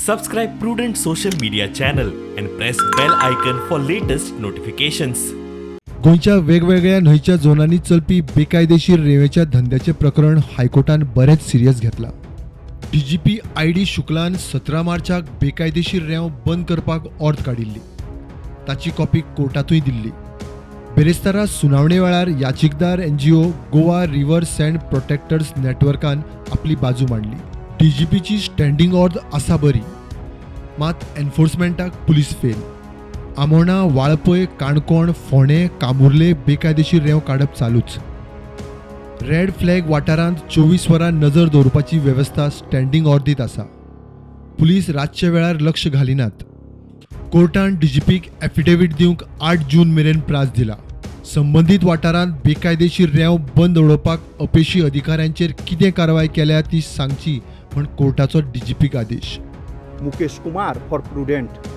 Subscribe Prudent social media channel and press bell icon for latest notifications. गोंयच्या वेगवेगळ्या न्हंयच्या झोनांनी चलपी बेकायदेशीर रेंवेच्या धंद्याचें प्रकरण हायकोर्टान बरेंच सिरियस घेतलां. डीजीपी I D शुक्लान 17 मार्चाक बेकायदेशीर रेंव बंद करपाक ऑर्द काडिल्ली. ताची कॉपी कोर्टांतूय दिल्ली. बिरेस्तारा सुनावणे वेळार याचिकदार NGO Goa river sand protectors नेटवर्कान आपली बाजू मांडली. डीजीपीची स्टँडींग ऑर्द आसा बरी, मात एन्फोर्समेंटाक पुलीस फेल. आमोणा, वाळपय, काणकोण, फोंडें, कामुर्ले बेकायदेशीर रेंव काडप चालूच. रेड फ्लॅग वाठारांत 24 वरां नजर दवरपाची वेवस्था स्टँडींग ऑर्दीत आसा. पुलीस रातच्या वेळार लक्ष घालिनात. कोर्टान डीजीपीक एफिडेवीट दिवंक 8 जून मेरेन प्रास दिला. संबंदीत वाठारांत बेकायदेशीर रेंव बंद उडोवपाक अपेशी अधिकाऱ्यांचेर कितें कारवाय केल्या ती सांगची म्हूण कोर्टाचो डीजीपीक आदेश. Mukesh Kumar for Prudent.